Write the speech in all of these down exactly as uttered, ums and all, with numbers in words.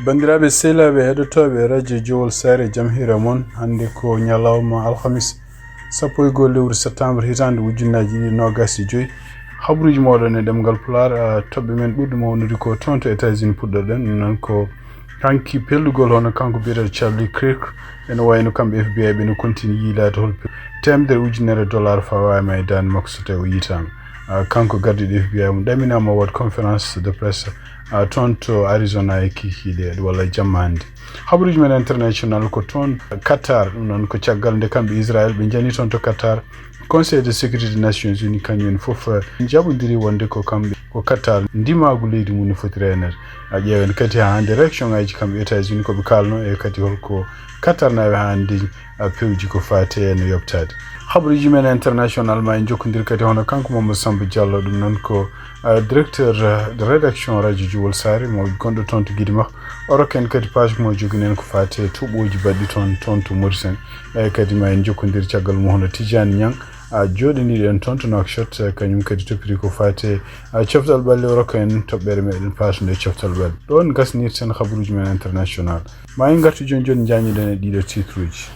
Banndiraaɓe sehilaaɓe heɗotooɓe radio Jowol Saare, jam hiira mon. Hannde ko ñalawma alhamis, sappo e goo lewru septembre, hitaande ujunnaaji ɗiɗi noogas e joy. Habruuji mooɗon e ɗemngal Pulaar, a, toɓɓe men ɓurɗe mawnude ko toon to États-Unis puɗɗorɗen. Ɗum noon ko hanki pellugol hono kanko biyeteeɗo Charlie Kirk. Ene wayno kamɓe F B I ɓe no kontini yiilaade hol pe-, teemedere ujunere dollar fawaama e daande makko so tawi o yiitaama. A, kanko gardiiɗo F B I mo ɗaminaama waɗ conférence de presse, a, toon to Arizona e kikiiɗe walla jamma hannde. Habruuji men international ko toon Qatar, ɗum noon ko caggal nde kamɓe Israël ɓe njani toon to Qatar. Conseil de sécurité des Nations Unies kañum en fof, eh, njaɓondiri wonde ko kamɓe, ko Qatar ndimaagu leydi mum ne foti reeneede. A ƴeewen kadi haa hannde réaction ngaji kamɓe États-Unis ko ɓe kaalno e kadi holko Qatar naaɓe haa hannde, a, pewji ko faate e no yoɓtaade. Habruuji men international ma en jokkondir kadi hono kanko Mamadou Samba Diallo, ɗum noon ko, a, directeur, a, de rédaction radio Jowol Saare mo gonɗo toon to Gidima. O rokka en kadi page mo joginen ko faate tuuɓooji baɗɗi toon, toon to Mauritanie. E kadi ma en jokkondir caggal mum hono Tidiane Niang, a, jooɗaniiɗo en toon to Nouakchott, e kañum kadi toppiri ko faate, a, coftal ɓalli, o rokka en toɓɓere meɗen page nde coftal ɓalli. Ɗoon gasnirten habruuji men international. Ma en ngartu jooni jooni njaññuɗen e ɗiɗo titre uji.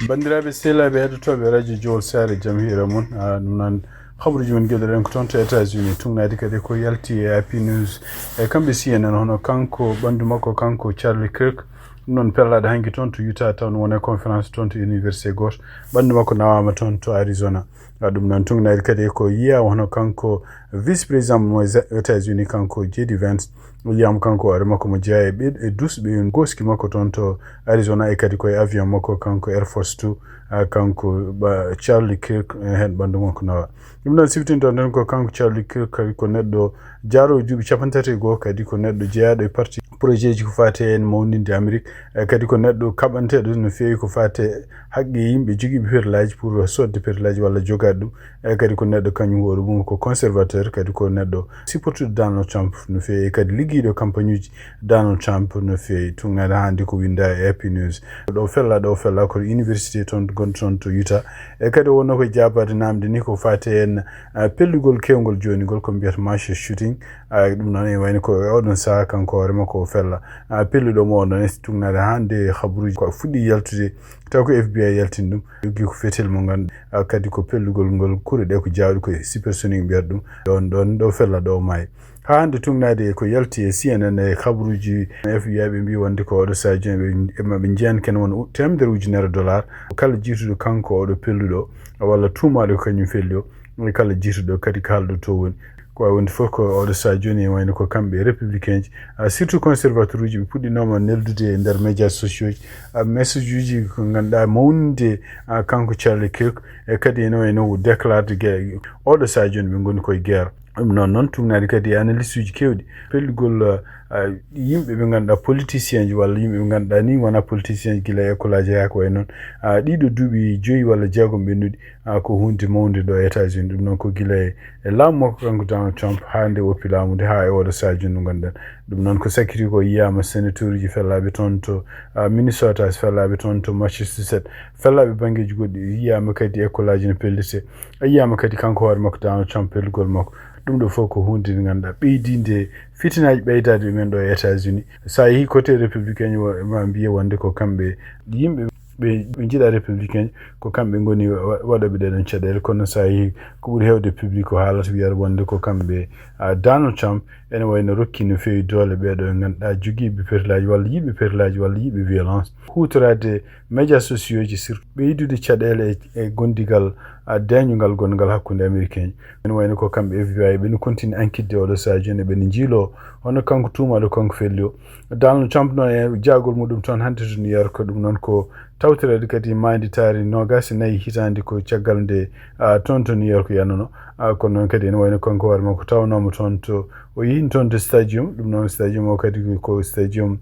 Banndiraaɓe sehilaaɓe heɗotooɓe radio Jowol Saare, jam hiira mon. A, ɗum noon habruuji men ngeɗoɗen ko toon to États-Unis, tuugnaade kadi ko yalti e A P News. E kamɓe C N N, hono kanko ɓanndu makko, kanko Charlie Kirk, ɗum noon pellaaɗo hanki toon to Utah, taw no wona e conférence toon to université gooto. Ɓanndu makko nawaama toon to Arizona. A, ɗum noon tuugnaade kadi ko yiyaa hono kanko vice président mo États-Unis, kanko J D Vance. O yiyaama kanko hoore makko mo jeyaa e ɓe, e dus ɓe gooski makko toon to Arizona, e kadi ko e avion makko kanko Air Force Two, a, kanko ba Charlie Kirk, e heen ɓanndu makko nawa. Ɗum noon siftinto tan ko kanko Charlie Kirk kadi ko neɗɗo jaaroowo duuɓi capanɗe tati e goo, kadi ko neɗɗo jeyaaɗo e parti projet ji ko faate en mawninde Amérique, e kadi ko neɗɗo kaɓanteeɗo no feewi ko faate haqqe yimɓe jogiiɓe perlaaji pour soodde perlaaji walla jogaade ɗum. E kadi ko neɗɗo kañum hoore mum ko conservateur, kadi ko neɗɗo supportude Donald Trump no feewi, e kadi liggiiɗo campagne uji Donald Trump no feewi. Tuugnaade hannde ko winnda e A P News. Ɗo fella, ɗo fella ko université toon gonɗo toon to Utah. E kadi o wonno ko jaabaade naamnde ni ko faate en, a, pellugol keewngol jooni ngol ko mbiyata mass shooting. A, ɗum noon e wayno ko e oɗon sahaa kanko hoore makko o fella. A, pelluɗo mo oɗon e tuugnaade hannde habruuji ko fuɗɗi yaltude. Taw ko F B I yaltini ɗum. Jogii ko fetel mo nganndu-, a, kadi ko pellugol ngol kure ɗe ko jaawɗe ko e supersonic mbiyata ɗum. Ɗoon, ɗoon, ɗo fella ɗo maayi. Haa hannde tuugnaade ko yalti e C N N e habruuji F B I ɓe mbii wonde ko oɗo sahaa jooni ɓe, ɓe, ɓe njeyan kene won u-, teemedere ujunere dollar. Kala jiituɗo kanko oɗo pelluɗo walla tuumaaɗo ko kañum felli o, e kala jiituɗo kadi kaalɗo to woni. Ko wayi wonde fof ko oɗo sahaa jooni e wayno ko kamɓe républicain ji, a, surtout conservateur uji ɓe puɗɗinooma neldude e nder médias sociaux ji, a, message uji ko ngannduɗaa mawninde, a, kanko Charlie Kirk, e kadi ene wayno o déclarde guerre. Oɗo sahaa jooni ɓe ngoni koye guerre. Ɗum noon, noon tuugnaade kadi e analyste uji keewɗi. Pellugol, a, yimɓe ɓe ngannduɗaa politicien ji walla yimɓe ɓe ngannduɗaa ni wonaa politicien ji gila e école aji haa ko wayi noon. A, ɗiɗo duuɓi joyi walla jeegom ɓennuɗi, a, ko huunde mawnde ɗo e États-Unis. Ɗum noon ko gila e, e laamu makko kanko Donald Trump haa nde woppi laamu nde haa e oɗo sahaa jooni ndu ngannduɗen. Ɗum noon ko sakkiti ko yiyaama sénateur uji fellaaɓe toon to, a, Minnesota, fellaaɓe toon to Massachusetts, fellaaɓe banngeeji goɗɗi yiyaama kadi école aji no pellirte. A yiyaama kadi kanko hoore makko Donald Trump pellugol makko. Ɗum ɗo fof ko huunde nde ngannduɗaa ɓeydiinde fitinaaji ɓeydaade ɗumen ɗo e États-Unis. So a yehii côté républicain o, ma mbiye wonde ko kamɓe yimɓe ɓe, ɓe njiɗa républicain, ko kamɓe ngoni wa-, waɗooɓe ɗee ɗoon caɗeele. Kono so a yehii ko ɓuri heewde public ko haalata wiyata wonde ko kamɓe, a, Donald Trump ene wayno rokki no feewi doole ɓee ɗo ɓe ngannduɗaa jogiiɓe perlaaji walla yiɗɓe perlaaji walla yiɗɓe violence. Huutoraade médias sociaux ji surtout ɓeydude caɗeele e, e gondigal, a, deeƴngal gonngal hakkunde Américain. Ene wayno ko kamɓe F B I ɓe no kontini ankitde oɗo sahaa jooni, ɓe no njiiloo hono kanko tuumaaɗo kanko felli o. Donald Trump noon e jaagol muɗum toon hannde to New York, ɗum noon ko tawtoreede kadi maanditaari noogaas e nayi hitaande ko caggal nde, a, toon to New York yanono. A, kono noon kadi ene wayno kanko hoore makko tawnooma toon to, o yehii toon to stadium, ɗum noon stadium o kadi ko stadium.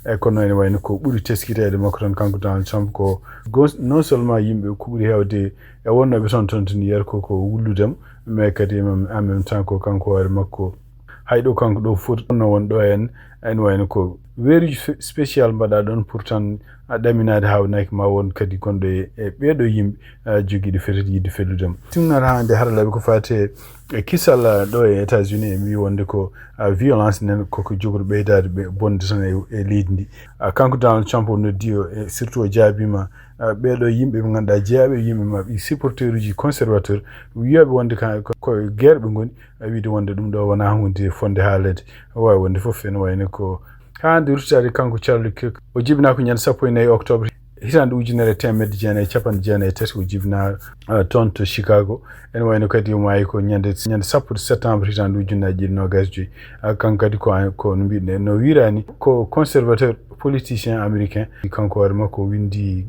E kono ene wayno ko ɓuri teskiteede makko toon kanko Donald Trump ko gos-, non seulement yimɓe ko ɓuri heewde e wonnooɓe toon, toon to New York ko, ko wullude mo, mais kadi en, en même temps ko kanko hoore makko. Hay ɗo kanko ɗo foti no won ɗo en, Ene wayno ko weeruuji fe- spécial mbaɗa ɗon pour tan a ɗaminaade haawnaki ma won kadi gonɗo e e ɓeeɗo yimɓe a jogiiɗo fedde yiɗde fellude mo. Timnata hannde haralleeɓe ko faati e kisal a ɗo e États-Unis e mbi wonde ko a violence nen koko jogori ɓeydaade ɓe bonde tan e e leydi ndi. A kanko Donald Trump o noddi o e surtout o jaabiima a ɓeeɗo yimɓe ɓe ngannduɗaa jeyaaɓe e yimɓe maɓɓe supporteruuji conservateur wiyooɓe wonde ka ko ko e guerre ɓe ngoni a wiide wonde ɗum ɗo wonaa huunde fotnde haaleede. O waawi wonde fof ene wayno ko haa hannde ruttitaade kanko Charlie Kirk o jibinaa ko ñande sappo e nayi octobre hitaande ujunere e teemedde jeenayi e capanɗe jeenayi e tati o jibinaa ah, toon to Chicago. Ene wayno kadi o maayi ko ñande ñande sappo septembre hitaande ujunnaaji ɗiɗi noogaas joyi. Ah, kanko kadi ko ko no mbiɗen no wiiraani ko conservateur politicien américain. Kanko hoore makko o winndi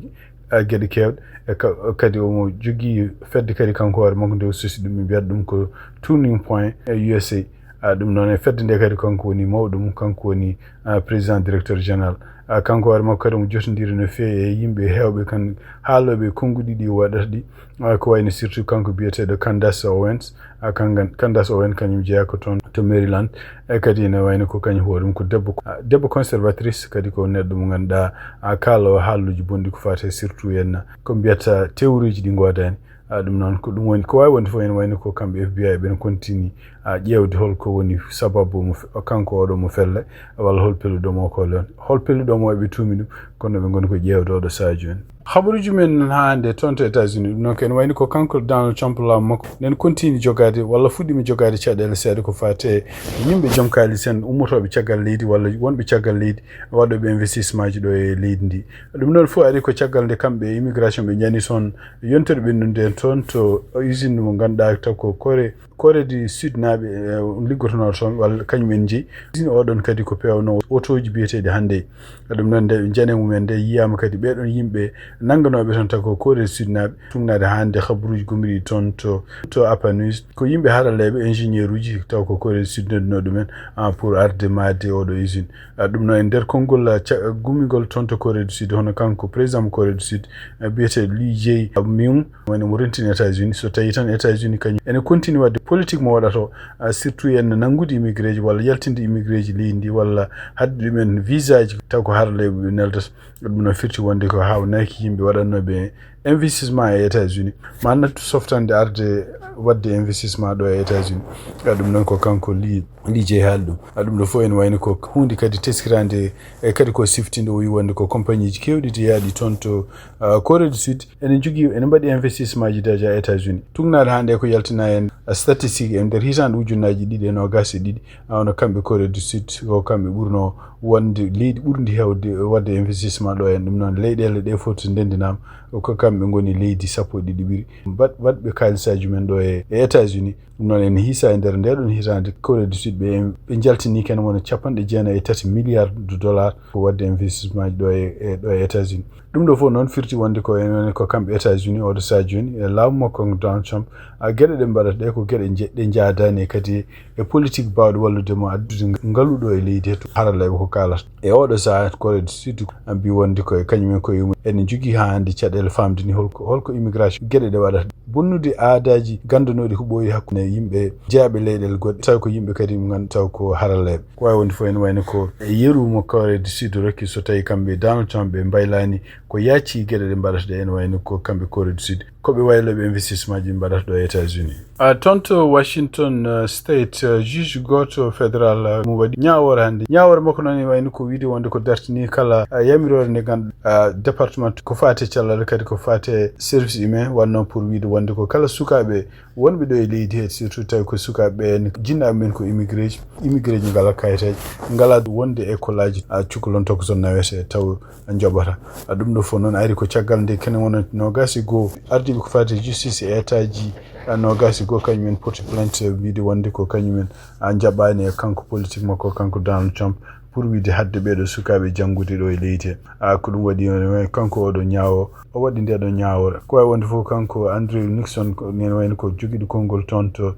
ah, geɗe keewɗe e ka- kadi omo jogii fedde kadi kanko hoore makko nde o sosi ɗum ɓe mbiyata ɗum ko Turning Point e U S A. Ah, ɗum noon e fedde nde kadi kanko woni mawɗo mum kanko woni ah, président directeur général. Ah, kanko hoore makko kadi omo jotondiri no feewi e yimɓe heewɓe kan haalooɓe konnguɗi ɗi waɗata ɗi. Ah, ko wayno surtout kanko biyeteeɗo Candace Owens. Ah, kangan- Candace Owens kañum jeyaa ko toon to Maryland. E kadi ene wayno ko kañum hoore mum ko debbo ah, debbo conservatrice kadi ko neɗɗo mo ngannduɗaa a kaalo haalluuji bonɗi ko faati e surtout henna ko mbiyata théorie ji ɗi ngoodani. Ah, ɗum noon ko ɗum woni ko waawi wonde fof ene wayno ko kamɓe F B I ɓen continue ah, ƴeewde holko woni sababu mo fe- kanko oɗo mo felle walla hol pelluɗo mo ko lon hol pelluɗo mo eɓe tuumi ɗum kono ɓe ngoni ko ƴeewde oɗo Sadio en. Habaruuji men haa hannde toon to États-Unis ɗum noon ko ene wayno ko kanko Donald Trump laamu makko nen continue jogaade walla fuɗɗiima jogaade caɗeele seeɗa ko faati e yimɓe joom kaalis en ummotooɓe caggal leydi walla wonɓe caggal leydi waɗooɓe investissement ji ɗo e leydi ndi. Ɗum noon fof ari ko caggal nde kamɓe immigration ɓe njani toon yontere ɓennunde toon to usine mo ngannduɗaa taw ko Corée Corée du Sud naaɓe eh, liggotonoo toon walla kañum en jeyi. Usine oɗon kadi ko peewno otooji biyeteeɗi hannde. Ɗum noon nde jane mumen nde yiyaama kadi ɓeeɗon yimɓe nannganooɓe toon taw ko Corée du Sud naaɓe tugnaade hannde habaruuji gomriɗi toon to to Apple News ko yimɓe haralleeɓe ingénieur uji taw ko Corée du Sud noddunoo ɗumen ah, pour arde maayde oɗo usine. Ah, ɗum noon e nder konngol ah, ca- gummingol toon to Corée du Sud hono kanko président mo Corée du Sud ah, biyeteeɗo Lee Jae Myung woni mo rentini États-Unis so tawii tan États-Unis kañum ene continue waɗde politique mo waɗata o ah, surtout en nanngude immigré ji walla yaltinde immigré ji leydi ndi walla haɗde ɗumen visa ji taw ko haralleeɓe ɓe neldata. Ɗum noon firti wonde ko haawnaki yimɓe waɗannooɓe investissement e États-Unis ma nattu softande arde waɗde investissement ɗo e États-Unis. Ɗum noon ko kanko Lee Lee Jae haali ɗum. Ɗum ɗo fof ene wayno ko huunde kadi teskiraande e kadi ko siftinde o wi wonde ko compagnie ji keewɗi jeyaaɗi toon to ah, Corée du Sud ene njogii ene mbaɗi investissement ji déjà États-Unis. Tugnaade haa nde ko yaltina en ah, statistique e nder hitaande ujunnaaji ɗiɗi e noogaas e ɗiɗi ah, ono kamɓe Corée du Sud ko kamɓe ɓurnoo wonde leydi ɓurndi heewde waɗde investissement ɗo en. Ɗum noon leyɗeele ɗe fof to ndenndinaama ko kamɓe ngoni leydi sappo e ɗiɗi ɓuri mbaɗ- waɗɓe kaalisaaji men ɗo e e États-Unis. Ɗum noon ene hiisa e nder nde ɗon hitaande Corée du Sud ɓe ɓe njaltini kene wona capanɗe jeenayi e tati milliard de dollars ko waɗde investissement ji ɗo e e- ɗo e États-Unis. Ɗum ɗo fof noon firti wonde ko enen ko kamɓe États-Unis oɗo saha jooni e laamu makko kanko Donald Trump a geɗe ɗe mbaɗata ɗe ko geɗe je- ɗe njaadaani e kadi e politique baawɗo wallude mo addude ngalu ɗo e leydi he to haralleeɓe ko kaalata. E oɗo saha Corée du Sud a mbi wonde ko e kañumen koye mum ene njogii haa hannde caɗeele faamde ni holko holko immigration geɗe ɗe waɗata bonnude aadaaji ganndanooɗi ko ɓooyi hakkunde yimɓe jeyaaɓe leyɗeele goɗɗe tawi ko yimɓe kadi mo nganndu taw ko haralleeɓe. Ko waawi wonde fof ene wayno ko e yeru mo Corée du Sud rokki so tawii kamɓe Donald Trump ɓe mbaylaani ko yaaccii geɗe ɗe mbaɗata ɗe ene wayno ko kamɓe Corée du Sud ko ɓe waylooɓe investissement ji mbaɗata ɗo e États-Unis. Ah, toon to Washington ah, State ah, juge gooto fédéral ah, mo waɗi ñaawoore hannde ñaawoore makko noon e wayno ko wiide wonde ko dartini kala ah, yamiroore nde nganndu ah, département ko faate cellal kadi ko faate service humain wonno pour wiide wonde ko kala sukaaɓe wonɓe ɗo e leydi he surtout tawi ko sukaaɓe ɓe en jinnaaɓe men ko immigré ji immigré ji ngala kayitaji ngala wonde école aji a cukalon tokkoson nawete taw njoɓata. Ɗum ɗo fof noon ari ko caggal nde kene wona nogas e goo ardiiɓe ko faati justice e état ji nogas e goo kañumen porti plainte wiide wonde ko kañumen a jaɓaani e kanko politique makko kanko Donald Trump pour wiide haɗde ɓeeɗo sukaaɓe janngude ɗo e leydi he. A ko ɗum waɗi kanko oɗo ñaawo o waɗi nde ɗo ñaawore ko wawi wonde fof kanko Andrew Nixon nene wayno ko jogiiɗo konngol toon to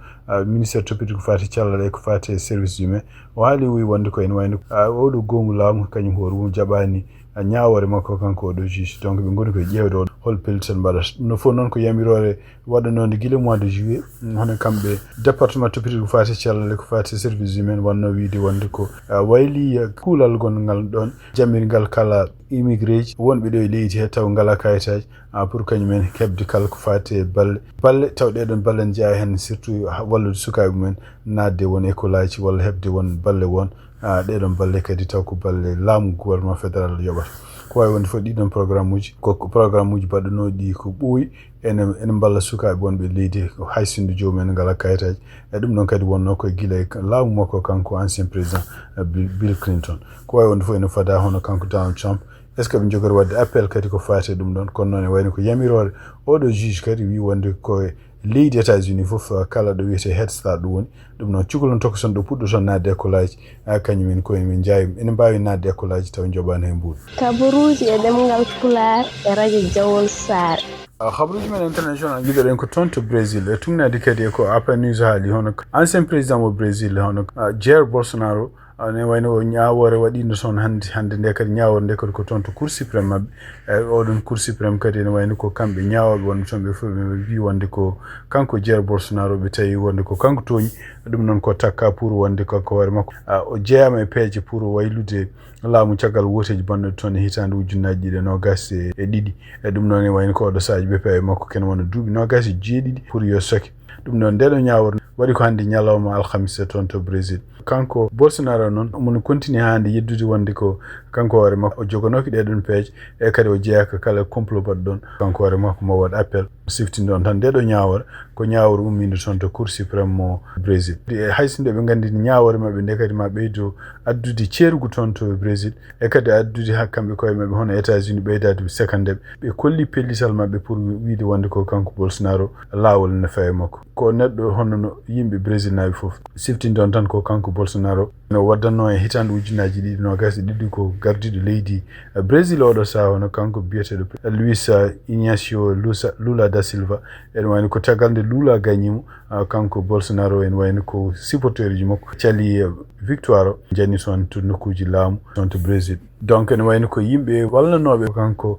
ministère toppitde ko faati cellal e ko faati e service humain o haali wi wonde ko ene wayno oɗo goomu laamu kañum hoore mum jaɓaani ñaawoore makko kanko oɗo juge. Donc ɓe ngoni koye ƴeewde o hol pellital mbaɗata. Ɗum no fof noon ko yamiroore waɗanoonde gila mois de juillet, hono kamɓe département toppitiiɗo ko faati cellal e ko faati service humain, wonno wiide wonde ko wayli kuulal gonngal ɗoon jamirgal kala immigré ji wonɓe ɗo e leydi he taw ngala kayitaaji, pour kañumen heɓde kala ko faati e balle balle taw ɗeɗon balle ne jeyaa heen surtout wallude sukaaɓe mumen naatde won école aji walla heɓde won balle won. Ɗeɗon balle kadi taw ko balle laamu gouvernement fédéral yoɓata. Ko wawi wonde fof ɗiɗon programme uji ko programme uji baɗɗanooɗi ɗi ko ɓooyi ene ene mballa sukaaɓe wonɓe leydi hay sinno joomum en ngala kayitaaji. E ɗum ɗon kadi wonno koye gila e laamu makko kanko ancien président Bill Clinton. Ko wawi wonde fof ene fada hono kanko Donald Trump, est ce que ɓe jogori wadde appel kadi ko faati e ɗum ɗon? Kono noon e wayno ko yamiroore oɗo juge kadi wi wonde ko leydi États-Unis fof kala ɗo wiyete Head Start ɗum woni. Ɗum noon cukalon tokoson ɗo puɗɗoton naatde école aji, kañum en koye men jaawi ene mbaawi naatde école aji taw njoɓaani heen mbuuɗu. Kabaruuji e ɗemngal Pulaar e radio Jawol Saare. Habaruuji men international njiɗoɗen ko toon to Brésil e tugnaade kadi e ko Apa News haali hono ancien président mo Brésil hono Jair Bolsonaro. Ene wayno o ñaawoore waɗiino toon hannde hannde nde kadi ñaawoore nde kadi ko toon to Cour suprême maɓɓe. E oɗon Cour suprême kadi ene wayno ko kamɓe ñaawooɓe wonɓe toon ɓe fof ɓe mbi wonde ko kanko Jair Bolsonaro ɓe tawi wonde ko kanko tooñi. Ɗum noon ko takka pour wonde kanko hoore makko o jeeyama e peeje pour waylude laamu caggal wooteeji bonɗe toon e hitaande ujunnaaji ɗiɗi e noogaas e ɗiɗi. E ɗum noon e wayno ko oɗo saaji ɓe peewe makko kene wona duuɓi noogaas e jeeɗiɗi pour yo soke. Ɗum noon ndeɗo ñaawore waɗi ko hannde ñalawma alhamisa toon to Brésil. Kanko Bolsonaro noon omo continue haande yeddude wonde ko kanko hoore makko o joganooki ɗeɗon peeje e kadi o jeeyaka kala complot baɗɗo ɗon. Kanko hoore makko mo waɗ appel siftinde on tan ndeɗo ñaawore ko ñaawore ummiinde toon to Cour suprême mo Brésil. E hay sinno ɓe nganndi ñaawore maɓɓe nde kadi ma ɓeydo addude ceerugu toon to Brésil e kadi addude ha kamɓe koye maɓɓe hono États-Unis ɓeydaade sekandeɓe. Ɓe kolli pellital maɓɓe pour wiide wonde ko kanko Bolsonaro laawol ne fawi makko. Ko neɗɗo hono no yimɓe Brésil naaɓe fof. Siftinde on tan ko kanko Bolsonaro no waddanno e hitaande ujunnaaji ɗiɗi noogaas e ɗiɗi ko gardiiɗo leydi Brésil oɗo saha hono kanko biyeteeɗo Luis Ignacio Lula da Silva. Ene wayno ko tagal nde Lula gañimo kanko Bolsonaro ene wayno ko supporteruji makko cali victoire o jani toon to nokkuuji laamu toon to Brésil. Donc ene wayno ko yimɓe wallanooɓe kanko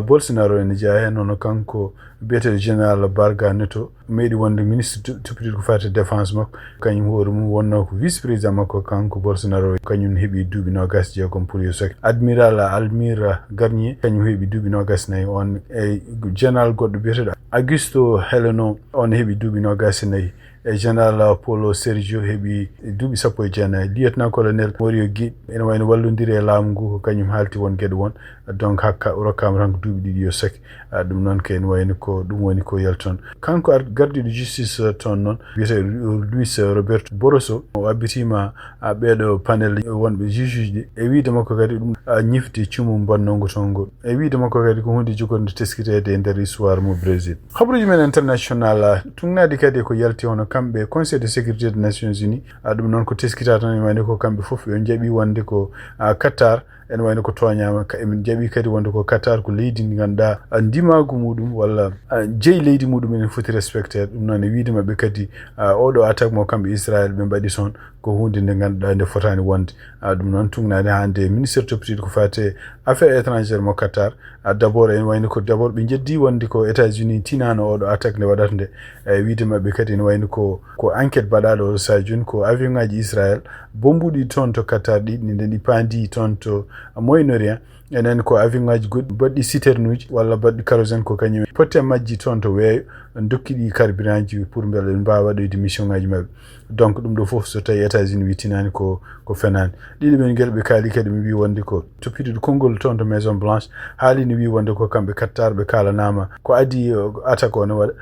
Bolsonaro ene jeyaa heen hono kanko biyeteeɗo général Braga Neto meeɗi wonde ministre toppitiiɗo ko faati défense makko. Kañum hoore mum wonno ko vice président makko kanko Bolsonaro kañum heɓi duuɓi noogaas jeegom pour yo soke. Admiral Almir Garnier kañum heɓi duuɓi noogaas nayi on e général goɗɗo biyeteeɗo Augusto Heleno on heɓi duuɓi noogaas e nayi. E général Paulo Sergio heɓi duuɓi sappo e jeenayi. Lieutenant colonel Mario Guedes ene wayno wallondiri e laamu ngu ko kañum haalti won geɗe won. Donc hakka o rokkaama tan ko duuɓi ɗiɗi yo saki. Ɗum noon kay ene wayno ko ɗum woni ko yalti toon. Kanko gardiiɗo justice toon noon wiyetee Luis Roberto Barroso o abbitiima ɓeeɗo panel wonɓe juge uji ɗi e wiyde makko kadi ɗum ñifti cumu mbannongu toon ngu e wiyde makko kadi ko huunde jogorde teskiteede e nder histoire mo Brésil. Habaruuji men international tugnaade kadi ko yalti hono kamɓe Conseil de sécurité des Nations Unies. Ɗum noon ko teskitaa tan ene wayno ko kamɓe fof ɓe njaɓi wonde ko Qatar ene wayno ko tooñaama. Emin njaɓi kadi wonde ko Qatar ko leydi ndi ngannduɗaa ndimaagu muɗum walla jeyi leydi muɗum ene foti respecteede. Ɗum noon e wiyde maɓɓe kadi oɗo attaque mo kamɓe Israël ɓe mbaɗi toon ko huunde nde ngannduɗaa nde fotaani wonde. Ɗum noon tugnaade hannde ministre toppitiiɗo ko faati affaire étrangère mo Qatar. D'abord ene wayno ko d'abord ɓe njeddi wonde ko États-Unis tinaano oɗo attaque nde waɗata nde. E wiyde maɓɓe kadi ene wayno ko ko enquête mbaɗaaɗo oɗo saha jooni ko avion ngaji Israël bommbuɗi toon to Qatar ɗi nde ɗi paandi toon to Moyen-Orient. Enen ko avion ngaji goɗɗi baɗɗi citerne uji walla baɗɗi kérosène ko kañum potte majji toon to weeyo dokki ɗi carburant ji pour mbele ɓe mbaawa waɗoyde mission ngaji maɓɓe. Donc ɗum ɗo fof so tawi États-Unis wi tinaani ko ko fenaani. Ɗiɗo ɓen gel ɓe kaali kadi ɓe mbi wonde ko toppitiiɗo konngol toon to Maison Blanche haalino wi wonde ko kamɓe Qatar ɓe kaalanaama ko adii attaque o ne waɗa.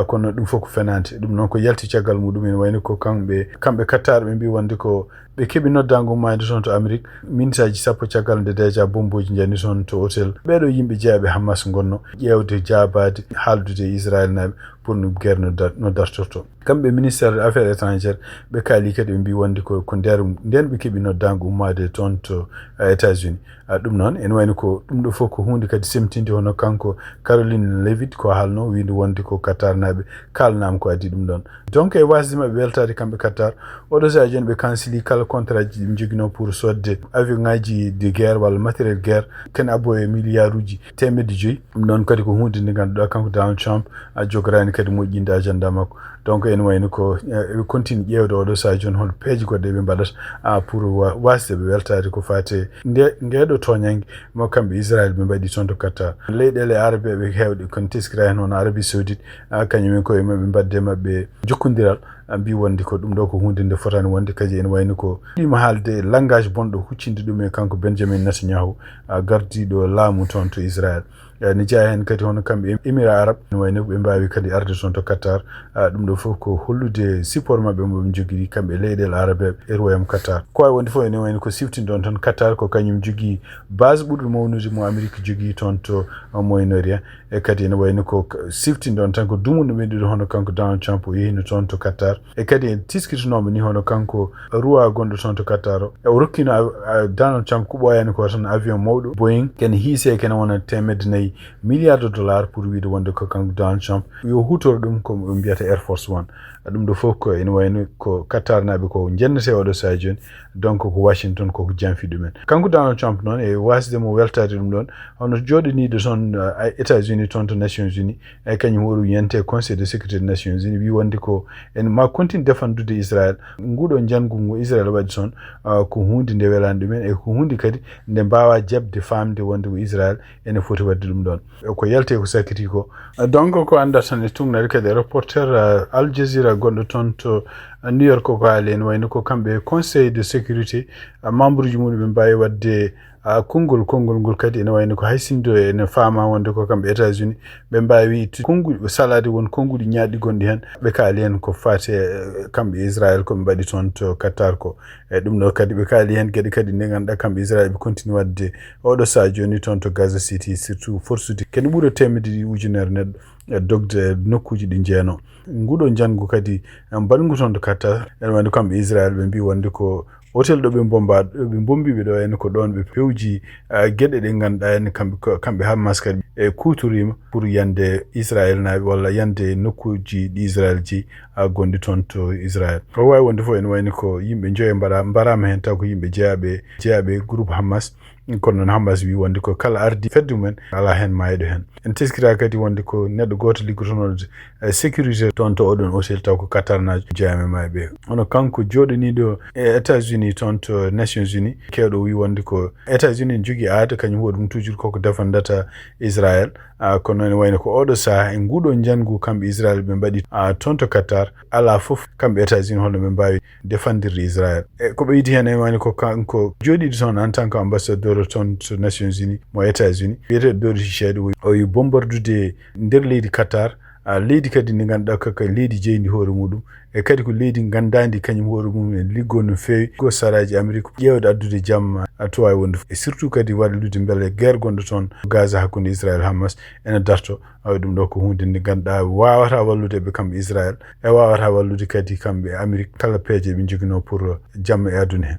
Kono ɗum fof ko fenaande. Ɗum noon ko yalti caggal muɗum ene wayno ko kamɓe kamɓe Qatar ɓe mbi wonde ko ɓe keɓi noddaango ummaade toon to Amérique minitaaji sappo caggal nde déjà bommbuuji njani toon to hôtel ɓeeɗo yimɓe jeyaaɓe Hamas ngonno ƴeewde jaabaade haaldude e Israël naaɓe. pour no guerre no dar- no dartorto. Kamɓe ministère des affaires étrangères, ɓe kaali kadi, ɓe mbi wonde ko ko nder nden ɓe keɓi noddaango ummaade toon to eh, États-Unis. Ah, ɗum noon ene wayno ko ɗum ɗo fof ko huunde kadi semtinde, hono kanko Caroline Leavitt ko haalno, wiide wonde ko Qatar naaɓe kaalanaama ko adii ɗum ɗoon. Donc e waasde maɓɓe weltaade kamɓe Qatar, oɗo sahaa jooni ɓe kansili kala contrat ji ɗi ɓe njoginoo pour sodde avion ngaji de guerre walla matériel guerre, ken abbo e milliard uji teemedde joyi. Ɗum ɗoon kadi ko huunde nde ngannduɗaa kanko Donald Trump a jogoraani kadi moƴƴinde agenda makko. Donc ene wayno ko eh, ɓe continue ƴeewde oɗo sahaa jooni hol peeje goɗɗe ɓe mbaɗata ah, pour wa- waasde ɓe weltaade ko faati nde ngeeɗo tooñannge mo kamɓe Israël ɓe mbaɗi toon to Qatar. Leyɗeele arabe ɓe heewɗe kono teskira heen hono Arabie Saoudite ah, kañum en koye maɓɓe mbaɗde maɓɓe jokkondiral ah, mbi wonde ko ɗum ɗo ko huunde nde fotaani wonde, kadi ene wayno ko ɗima haalde langage bonɗo huccinde ɗum e kanko Benjamin Netanyahu ah, gardiiɗo laamu toon to Israël. Eh, ne jeyaa heen kadi hono kamɓe Émirats Arabes, ne wayno ɓe mbaawi kadi arde toon to Qatar. Ah, ɗum ɗo fof ko hollude support maɓɓe mo ɓe njogii kamɓe leyɗeele arabeeɓe e Royaume Qatar. Ko wayi wonde fof ene wayno ko siftinɗon tan Qatar ko kañum jogii base ɓurɗo mawnude mo Amérique jogii toon to ah, Moyen-Orient. E kadi ene wayno ko k- siftinɗon tan ko dumunɗo men ɗiɗo hono kanko Donald Trump o yehino toon to Qatar. E kadi en tiskitinoomo ni hono kanko Roi gonɗo toon to Qatar o. E o rokkino a- a- Donald Trump ko ɓooyaani ko tan avion mawɗo Boeing, kene hiisee kene wona teemedde nayi milliard de dollars pour wiide wonde ko kanko Donald Trump yo hutoro ɗum ko ɓe mbiyata Air Force One. Ɗum ɗo fof ko ene wayno ko Qatar naaɓe ko jennetee oɗo sahaa jooni. Donc ko Washington koko janfi ɗumen. Kanko Donald Trump noon e waasde mo weltaade ɗum ɗoon, hono jooɗaniiɗo toon eh, États-Unis toon to Nations Unies, e kañum hoɗum yiyante Conseil de sécurité des Nations Unies, wi wonde ko en ma continue defandude Israël. Nguɗo njanngu ngu Israël waɗi toon ah, ko huunde nde welaani ɗumen e ko huunde kadi nde mbaawa jaɓde faamde wonde ko Israël ene foti waɗde ɗum ɗoon. E ko yalte ko sakkiti ko. Donc ko annda tan e tuŋnade kadi e reporter ah, Al Jazeera gonɗo toon to ah, New York ko haali en wayno ko kamɓe Conseil de sécurité ah, membre uji mum ɓe mbaawi waɗde ah, konngol, konngol ngol kadi ene wayno ko hay sinno ene faama wonde ko kamɓe États-Unis ɓe mbaawi ittude konnguɗi, ɓe salaade won konnguɗi ñaaɗɗi gonɗi heen. Ɓe kaali heen ko faati eh, kamɓe Israël ko ɓe mbaɗi toon to Qatar ko. E ɗum ɗo kadi ɓe kaali heen geɗe kadi nde ngannduɗaa kamɓe Israël ɓe continue waɗde oɗo sahaa jooni toon to Gaza City, surtout forsude kene ɓura teemedde ɗiɗi ujunere neɗɗo e dogde e nokkuuji ɗi jeeno. Nguɗo njanngu kadi eh, mbaɗngu toon to Qatar, ene wayno kamɓe Israël ɓe mbi wonde ko hôtel ɗo ɓe mbomba ɗo ɓe mbombi ɓe ɗo en ko ɗoon ɓe pewji ah, geɗe ɗe ngannduɗaa en kamɓe ko- kamɓe Hamas kadi e kuutoriima pour yande Israël naaɓe walla yande nokkuuji ɗi Israël jeyi ah, gonɗi toon to Israël. Ko wawi wonde fof ene wayni ko yimɓe joyo mbaɗa mbarama heen taw ko yimɓe jeyaɓe jeyaɓe groupe Hamas. Kono noon Hamas wi wonde ko kala ardi fedde mumen ala heen maayɗo heen. En teskira kadi wonde ko neɗɗo gooto liggotonooɗo eh, sécurité toon to oɗon hôtel taw ko Qatar naajo jeyaama e maayɓe. Kono kanko jooɗaniiɗo e États-Unis toon to Nations Unies kewɗo wi wonde ko États-Unis ne jogii aada kañum hoɗum toujours koko defandata Israël. Ah, kono ene wayno ko oɗo saha e nguɗo njanngu kamɓe Israël ɓe mbaɗi ah, toon to Qatar ala fof kamɓe États-Unis holno ɓe mbawi defandirde Israël. E ko ɓeydi heen ene wayno ko kanko jooɗiiɗo toon en tant que ambassadeur toon to Nations Unies mo États-Unis, wiyeteeɗo Doris Shea o wi bombardude nder leydi Qatar ah, leydi kadi ndi ngannduɗaa ko ka leydi jeyndi hoore muɗum e kadi ko leydi nganndaandi kañum hoore mum en liggoo no feewi ko saraaji Amérique ƴeewde addude jam ah, to waawi wonde fof. E surtout kadi wallude mbele guerre gonɗo toon Gaza hakkunde Israël Hamas ene darto. Awa ɗum ɗo ko huunde nde ngannduɗaa wawata wallude ɓe kamɓe Israël e wawata wallude kadi kamɓe Amérique kala peeje ɓe joginoo pour jam e aduna heen.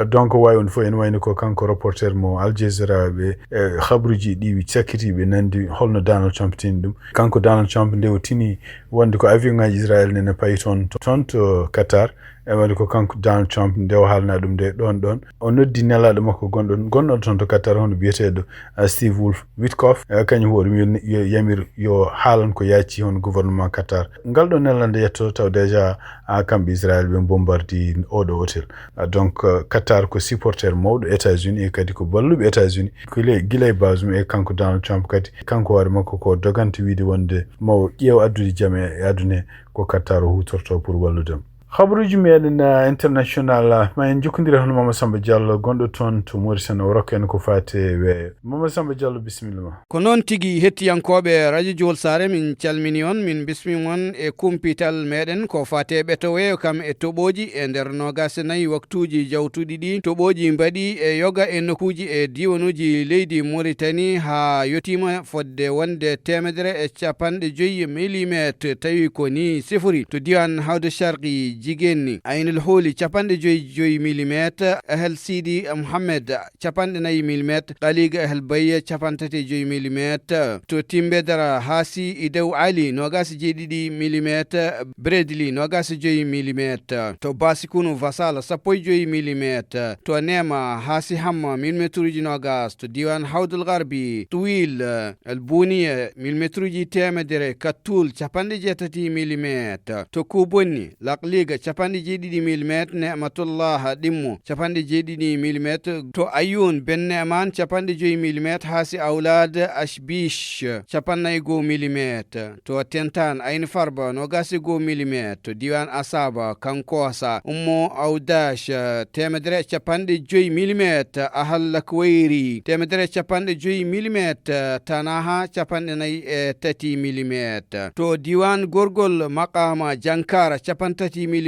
Donc wawi wonde fof ene wayno ko kanko reporter mo Al Jazeera ɓe e habruji ɗi sakkitiiɓe nandi holno Donald Trump tini ɗum. Kanko Donald Trump nde o tini wonde ko avion ngaji Israël nene payi toon toon to Qatar. E wonde ko kanko Donald Trump nde o haalna ɗum nde ɗon ɗon o noddi nelaɗo makko gonɗo gonɗo toon to Qatar hono biyeteɗo ah, Steve Wolf Witkoff eh, kañum hoɗum yo, yo yamir yo haalan ko yaaci hono gouvernement Qatar. Ngal ɗo nelal nde yetto taw déjà ah, kamɓe Israël ɓe bombardi oɗo hôtel. Ah, donc ah, Qatar ko supporter mawɗo États-Unis e kadi ko balluɓe États-Unis ko le- gila e base mum e kanko Donald Trump kadi kanko hoore makko ko dogante wiide wonde mawo ƴeew addude jam e aduna he ko Qatar o hutorto pour wallude mo. Habaruuji meɗen, eh, international, eh, ma en jokkondire hono Mama Samba Diallo, gonɗo toon to Mauritanie, o rokka en ko faati e weeyo. Mama Samba Diallo, bisimilla ma. Ko noon tigi, hettiyankooɓe Radio Jowol Saare, min calmini on, min bismi on e kumpital meɗen ko faati e ɓeto weeyo kam e toɓooji e nder noogaas e nayi waktuuji jawtuɗi ɗi. Toɓooji mbaɗi e yoga e nokkuuji e diiwanuuji leydi Mauritanie haa yotiima fodde wonde teemedere e capanɗe joyi millimetre, tawi ko ni sifori to diiwaan Hawdu Sharqi, Jigenni, Aynul Hooli, capanɗe joyi joyi millimetre, Ahel Sidi Mohamed, capanɗe nayi millimetre, Kaliga Ahel Bayya, capanɗe tati e joyi millimetre, to Timbedara, Haasi Idew Ali, noogaas e jeeɗiɗi millimetre, Bredli, noogaas e joyi millimetre, to Basikunu Vasala, sappo e joyi millimetre, to Neema, Haasi Hamma, millimetruuji noogaas, to diiwaan Hawdul Garbi, Tuwil, El Buniya, millimetruuji teemedere, Kattul, capanɗe jeetati millimetre, to Kubonni, Lakliga, capanɗe jeeɗiɗi millimetre, Ne'matullah, Ɗimmo, capanɗe jeeɗiɗi millimetre, to Ayun, Ben Ne'man, capanɗe joyi millimetre, Haasi Awlad, Ashbish, capanɗe nayi e goo millimetre, to Tentan, Ain Farba, noogaas e goo millimetre, to diiwaan Asaba, Kankosa, Ummo Awdash, teemedere e capanɗe joyi millimetre, Ahal Lakwayri, teemedere e capanɗe joyi millimetre, Tanaha, capanɗe nayi e tati millimetre. To diiwaan Gorgol Maqama Jankara, capanɗe tati millimetre,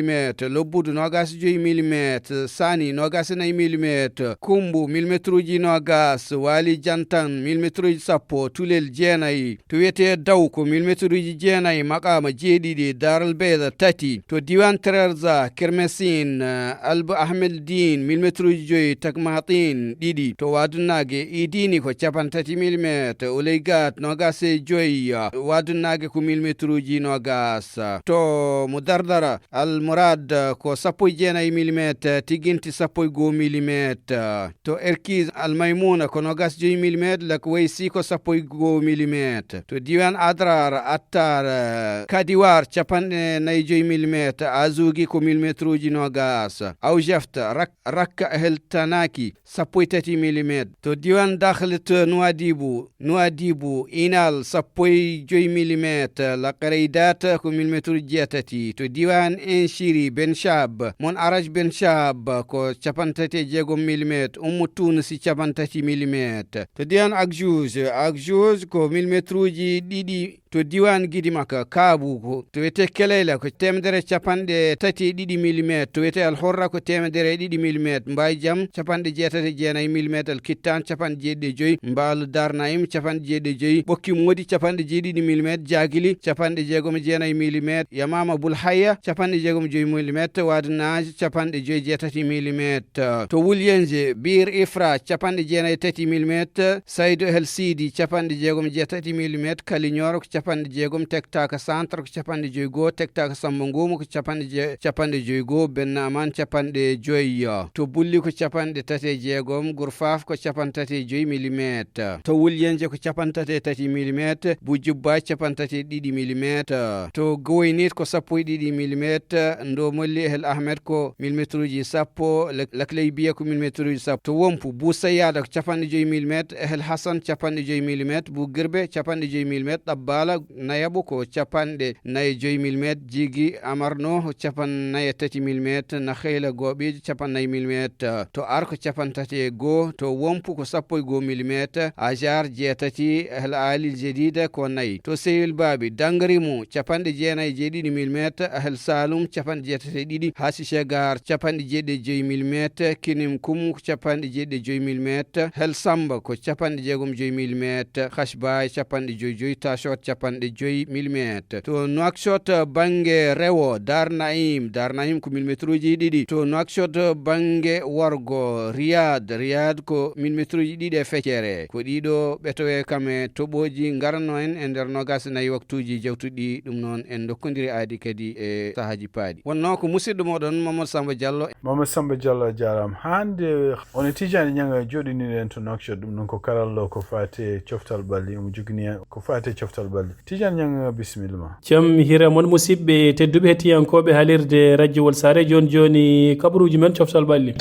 Lobbudu, noogaas e joyi millimetre, Sani, noogaas e nayi millimetre, Kumbu, millimetruuji noogaas, Wali Jantan, millimetruuji sappo, Tulel, jeenayi, to wiyetee Daw ko millimetruuji jeenayi, Maqama jeeɗiɗi, Daral Beyda tati, to diiwaan Trerza, Kermesin, eh, Alba Ahmed Din, millimetruuji joyi, Takmatin ɗiɗi, to Waadunnaage, Idini ko capanɗe tati millimetre, Uleygat noogaas e joyi, eh, Waadunnaage ko millimetruuji noogaas, to Mudardara, Al Murad ko sappo e jeenayi millimetre, Tiginti sappo e goo millimetre. To Erkiz Al Maymuna ko noogaas e joyi millimetre, Lakwaysi ko sappo e goo millimetre. To diiwaan Adrar, Attar, Kadiwar, capanɗe nayi e joyi millimetre, Azugi ko millimetruuji noogaas. Awjeft, Rak-, Rakka Heltanaki, sappo e tati millimetre. To diiwaan Dakhlet Nuwadibu, Nuwadibu, Inal, sappo e joyi millimetre, Lakareydat ko millimetruuji jeetati. To diiwaan Enchiri, Ben Shab, Mon Araj Ben Shab ko capanɗe tati e jeegom millimetre, Ummu Tunusi capanɗe tati millimetre. To diiwaan Akjuj, Akjuj ko millimetruuji ɗiɗi. To diiwaan Gidimaka, Kaabu ko to wiyetee Keleyla ko teemedere capanɗe tati e ɗiɗi millimetre, to wiyetee Al Horra ko teemedere e ɗiɗi millimetre, Mbaye Jam capanɗe jeetati e jeenayi millimetre, Al Kittan capanɗe jeeɗiɗi e joyi, Mbaalu Dar Naim capanɗe jeeɗiɗi e joyi, Ɓokki Moodi capanɗe jeeɗiɗi millimetre, Jaagili capanɗe jeegom e jeenayi millimetre, Yamaama Bul Hayya capanɗe jeegom e joyi millimetre, Waadi Naaj capanɗe joyi e jeetati millimetre, to Wulyenje, Biir Ifra capanɗe jeenayi e tati millimetre, Saydu El Sidi capanɗe jeegom e jeetati millimetre, Kaliñooro ko capanɗe jeegom, Tektaaka Centre ko capanɗe joyi goo, Tektaaka Samba Nguuma ko capanɗe je-, capanɗe joyi goo, Benna Aman capanɗe joyi, to Bulli ko capanɗe tati e jeegom, Gurfaaf ko capanɗe tati e joyi millimetre, to Wulyenje ko capanɗe tati e tati millimetre, Bujubba capanɗe tati e ɗiɗi millimetre, to Gowoynit ko sappo e ɗiɗi millimetre, Ndo Molli El Ahmed ko millimetruuji sappo, Lak-, Lakleybiya ko millimetruuji sappo, to Wompu, Bu Sayyada ko capanɗe joyi millimetre, El Hassan capanɗe joyi millimetre, Bu Girbe capanɗe joyi millimetre, Ɗabbaala Nayaɓo ko capanɗe nayi e joyi millimetre, Jiigi Amarno ko capanɗe nayi e tati millimetre, Nakheyla Gooɓiijo capanɗe nayi millimetre, to Ar ko capanɗe tati e goo, to Wompu ko sappo e goo millimetre, Ajar jeetati, El Ali Jadida ko nayi, to Sewil Baabi, Dangrimu capanɗe jeenayi e jeeɗiɗi millimetre, El Saalum capanɗe jeetati e ɗiɗi, Haasi Segaar capanɗe jeeɗiɗi e joyi millimetre, Kinim Kum ko capanɗe jeeɗiɗi e joyi millimetre, El Samba ko capanɗe jeegom e joyi millimetre, Kashbaay capanɗe joyi joyi, Tashot capanɗe joyi millimetre. To Nouakchott bannge rewo, Dar Naim, Dar Naim ko millimetruuji ɗiɗi. To Nouakchott bannge worgo, Riyad, Riyad ko millimetruuji ɗiɗi e feccere. Ko ɗiɗo ɓetowee kam e toɓooji ngaranno en e nder noogaas e nayi waktuuji jawtuɗi. Ɗum noon en ndokkondiri aadi kadi e sahaaji paaɗi. Wonnoo ko musidɗo mooɗon Mamadou Samba Diallo. Mamadou Samba Diallo, a jaaraama. Hannde on e Tijaani Ñaŋ jooɗiniiɗo en to Nouakchott, ɗum noon ko karallo ko faati e coftal ɓalli, omo jogini en ko faati e coftal ɓalli. Tijaani Ñaŋ, bisimilla ma. Jam hiire mon, musidɓe tedduɓe hettiyankooɓe haalirde Rajowol Saare, jooni jooni kabaruuji men coftal ɓalli.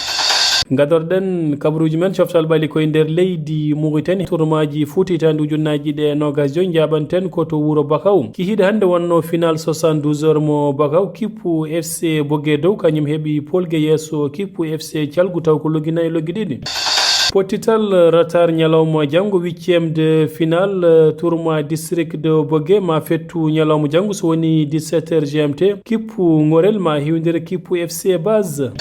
Gadorɗen kabaruuji men coftal ɓalli koye nder leydi Mauritanie, tournoi ji foot hitaande ujunnaaji ɗiɗi e noogas joy, njaaɓanten ko to wuro Bakaw. Kihiiɗe hannde wonno final soixante-douze heures mo Bakaw, kippu F C Boge dow, kañum heɓi polge yeeso kippu F C Calgu, taw ko loggi nayi, loggi ɗiɗi. Pottital retard ñalawma janngo, huitième de finale, euh, tournoi district de Boge ma fettu ñalawma janngo, so woni dix-sept heures G M T. Kippu Ŋorel ma hiwndire kippu F C Base.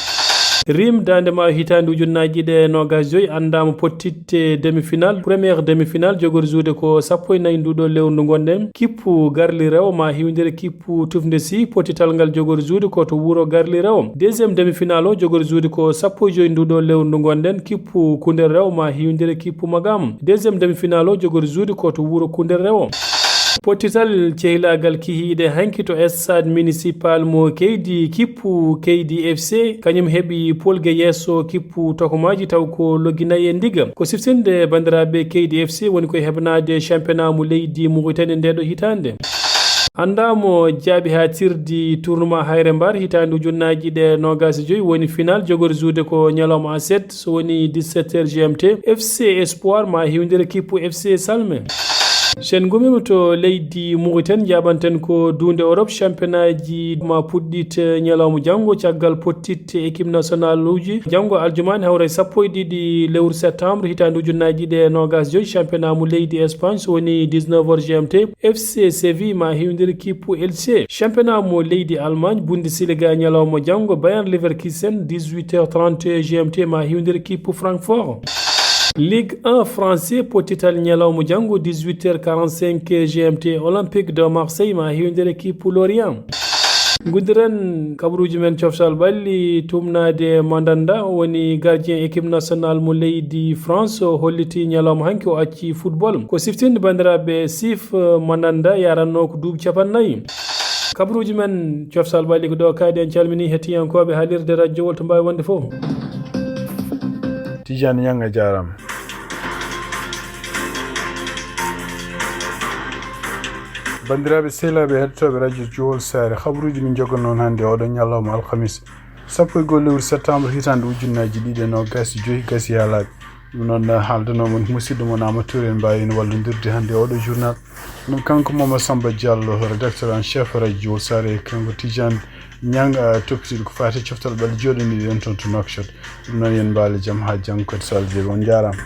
Rim Daande Maayo hitaande ujunnaaji ɗiɗi e noogas joy anndaama pottitte demi-finale. Première demi-finale jogori juude ko sappo e nayi nduɗo lewru ndu ngonɗen. Kippu Garli Rewo ma hiwndire kippu Tufnde Sy. Pottital ngal jogori juude ko to wuro Garli Rewo. Deuxième demi-finale o jogori juude ko sappo e joy nduɗo lewru ndu ngonɗen. Kippu Kundel Rewo ma hiwndire kippu Magam. Deuxième demi-finale o jogori juude ko to wuro Kundel Rewo. Pottital cehilaagal kihiiɗe hanki to stade municipal mo Keydi, kippu Keydi F C, kañum heɓi polge yeeso kippu Tokomaaji, taw ko loggi nayi e ndiga. Ko siftinde banndiraaɓe, Keydi F C woni koye heɓanaade championnat mo leydi Mauritanie ndeeɗo hitaande. Anndaamo jaaɓi haa tirdi tournoi Hayre Mbar hitaande ujunnaaji ɗiɗi e noogas e joy woni final jogori juude ko ñalawma aset, so woni dix-sept heures G M T. F C Espoir ma hiwndire kippu F C Salme. Sen ngumima to leydi Mauritanie, njaɓanten ko duunde Europe, championnat ji ma puɗɗit ñalawma janngo, caggal pottitte équipe nationale uji. Janngo aljumaani hawra e sappo e ɗiɗi lewru septembre hitaande ujunnaaji ɗiɗi e noogas joy, championnat mo leydi Espagne, so woni dix-neuf heures G M T, F C Séville ma hiwndire kippu Elche. Championnat mo leydi Allemagne, Bundesliga, ñalawma janngo, Bayern Leverkusen, dix-huit heures trente G M T ma hiwndire kippu Francfort. Ligue un français, pottital ñalawma janngo, dix-huit heures quarante-cinq G M T, Olympique de Marseille ma hiwndire kippu Lorient. Nguddiren kabaruuji men coftal ɓalli, tumnaade Mandanda, o woni gardien équipe nationale mo leydi France, o holliti ñalawma hanki o acci football. Ko siftinde banndiraaɓe, Sif Mandanda yaranno ko duuɓi cappannayi. Kabaruuji men coftal ɓalli ko ɗo kadi, en calmini hettiyankooɓe haalirde radio Jowol to mbaawi wonde fof. Tijani Ñang, a jaaraama. Banndiraaɓe sehilaaɓe heɗotooɓe radio Jowol Saare, kabaruuji min njogano on hannde oɗo ñalawma alhamis, sappo e go'o lewru septembre hitaande ujunnaaji ɗiɗi e noogas e joy gasi haa laaɓi. Ɗum noon, haaldanoo mon musidɗo mon Amadou Touré, en mbaawi en wallondirde hannde oɗo journal. Ɗum kanko Mama Samba Diallo, rédacteur en chef radio Jowol Saare, kanko Tijani Ñang, ah, toppitiiɗo ko faati coftal ɓalli jooɗaniiɗo en toon to Nouakchott. Ɗum noon, yen mbaale jam haa janngo kadi, so Allah jaɓi. On njaaraama.